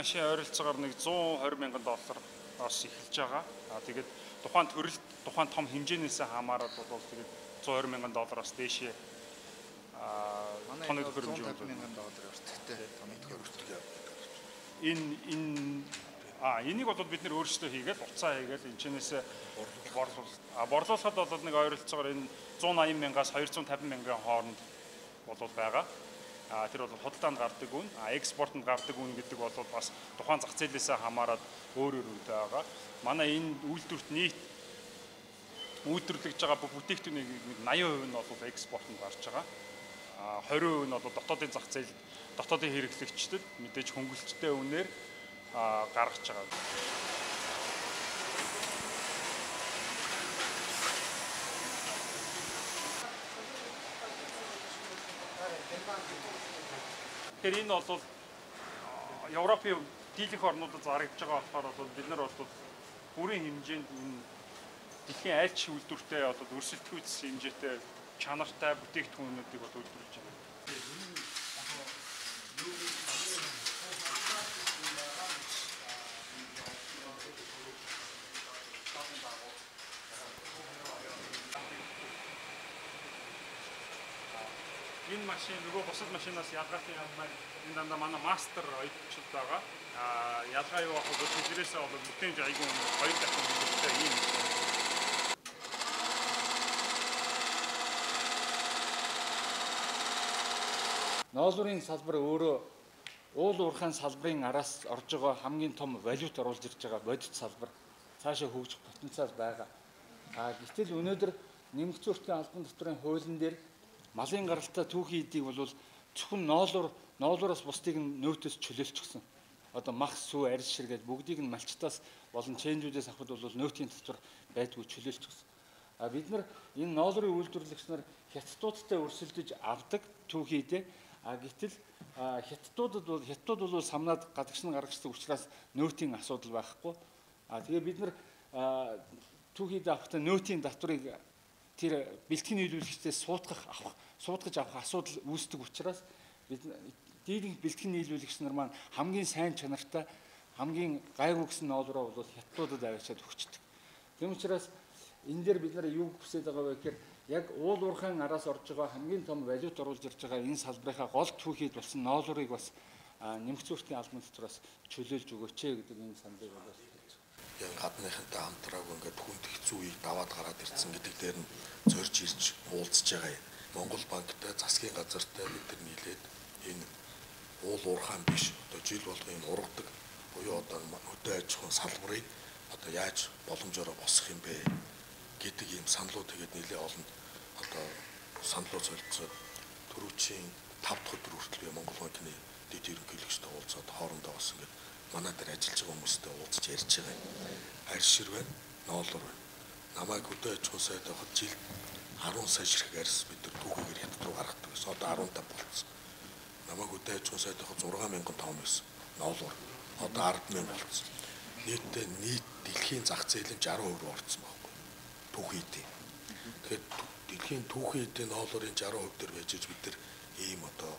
машин ойролцоогоор нэг 120 мянган доллароос эхэлж байгаа. Тэгээд тухайн төрөлд, тухайн том хэмжээнээс хамаарат бол тэгээд 120 мянган доллароос дээшээ тоног төхөөрөмж 150 мянган доллар өртөгтэй тоног төхөөрөмж. Энийг бол бид нэр өөрсдөө хийгээл, уцаа хийгээл энэчнээс борлуулахад бол нэг ойролцоогоор энэ 180 мянгаас 250 мянган хооронд бол байгаа. Тэр бол худалдаанд гардаг үн, экспортод гардаг үн гэдэг бол бас тухайн зах зээлээсээ хамаарат өөр өөр үнэтэй байгаа. Манай энэ үйлдвэрт нийт үйлдвэрлэж байгаа бүх бүтээгдэхүүнийг нэг 80% нь бол экспортод гарч байгаа. 20% нь бол дотоодын зах зээл, дотоодын хэрэглэгчдэд мэдээж хөнгөлөлттэй үнээр гаргаж байгаа. Тэгэхээр энэ бол Европын дийлэнх орнуудад зарагдж байгаа болохоор бол бид нар бол бүрийн хэмжээнд энэ дэлхийн аль ч үйлдвэртэй бол өрсөлдөхүйц хэмжээтэй чанартай бүтээгдэхүүнүүдийг бол үйлдвэрлэж байна. Энэ машин нөгөө бусад машинаас ялгаатай юм байна. Энэ дандаа манай мастер оёдчд байгаа. Ялгаа юу аах вэ? Тэднээсээ бол бүтээмж айгүй хоёр дахин хөнгөлөлттэй ийм. Ноолуурын салбар өөрөө уул уурхайн салбарын араас орж байгаа хамгийн том валют оруулж ирж байгаа бодит салбар цаашаа хөгжих потенциал байгаа. Гэтэл өнөөдөр нэмэгдсэн өртгийн албан татварын хуулийн дээр малын гаралтай түүхийн эдийг бол зөвхөн ноолуураас бусдыг нь нөөтөөс чөлөөлчихсөн. Одоо мах, сүү, арьс шир гэж бүгдийг нь малчтаас болон чэнжүүдээс авахд бол нөөтийн татвар байдгүй чөлөөлчихсөн. Бид нар энэ ноолуурын үйлдвэрлэгч нар хятадуудтай өрсөлдөж авдаг түүхийн эдээ. Гэтэл хятадууд бол самнаад гадагш нь гаргацдаг учраас нөөтийн асуудал байхгүй. Тэгээ бид нар түүхийн эдээ авахдаа нөөтийн татварыг тэр бэлтгэн нийлүүлэгчдээс суудгаж авах асуудал үүсдэг учраас бид дийлэнх бэлтгэн нийлүүлэгч нар маань хамгийн сайн чанартай, хамгийн гайгүй гэсэн ноолроо бол хятадуудад аваачаад өгчдөг. Тийм учраас энэ дээр бид нар юу хүсэж байгаа вэ гэхээр яг уул уурхайн араас орж байгаа хамгийн том валют оруулж ирж байгаа энэ салбарынхаа гол түүхийд болсон ноолуурыг бас нэмэгдсэн өртгийн албан татвараас чөлөөлж өгөөч гэдэг энэ саналыг бол яг гадныхантай хамтраагүй ингээд хүнд хэцүү үеийг даваад гараад ирсэн гэдэг дээр нь зорж ирж уулзж байгаа юм. Монгол банктай, засгийн газартай бид нар нийлээд энэ уул уурхайн биш одоо жил болгон энэ ургадаг буюу одоо хөдөө аж ахуйн салбарыг одоо яаж боломжоор босгох юм бэ гэдэг ийм саналууд тэгээд нэлээ олонд одоо саналууд солилцоод түрүүчийн 5 дахь өдөр хүртэл би Монгол банкны дэд ерөнхийлөгчтэй уулзаад хоорондоо бас ингээд манай дээр ажиллаж байгаа хүмүүстэй уулзч ярьж байгаа юм. Арьс шир байна, ноолуур байна. Намайг хөдөө аж ахуйн сайд байхад жилд 10 сая ширхэг арьс бид нар түүхийгээр хятад руу гаргадаг гэсэн. Одоо 15 болцсон. Намайг хөдөө аж ахуйн сайд байхад 6000 тонн байсан. Ноолуур. Одоо 100000 болцсон. Нийтдээ нийт дэлхийн зах зээл нь 60% рүү орцсон байхгүй. Түүхий эдийн. Тэгэхээр дэлхийн түүхий эдийн ноолуурын 60% дээр байж бид нар ийм одоо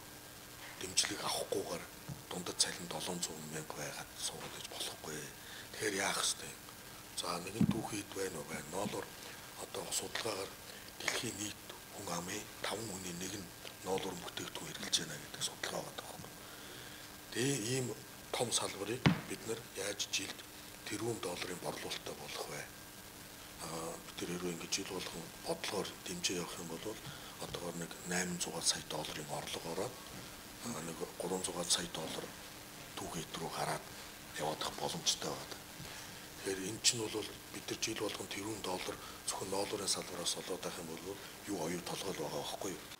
дэмжлэг авахгүйгээр дундад цалин 700 мянга байгаад суугаад байж болохгүй. Тэгэхээр яах ёстой юм? За нэгэн түүхий эд байна уу? Байна. Ноолуур одоо судалгаагаар дэлхийн нийт хүн амын 5 хүний нэг нь ноолуур бүтээгдэхүүн хэрэглэж байна гэдэг судалгаа байгаа байхгүй. Тэгээ ийм том салбарыг бид нар яаж жилд тэрбум долларын борлуулалттай болох вэ? Бид тэр хэрвээ ингэж жил болгон бодлогоор дэмжиж явах юм бол одоогоор нэг 800 сая долларын орлого ороод нэг 300 сая доллар түүхий эд рүү гараад явах боломжтой байна. Тэгэхээр энэ чинь бол бид нар жил болгон тэрбум доллар зөвхөн ноолуурын салбараас олоод байх юм бол юу оюу толгой л байгаа байхгүй юу?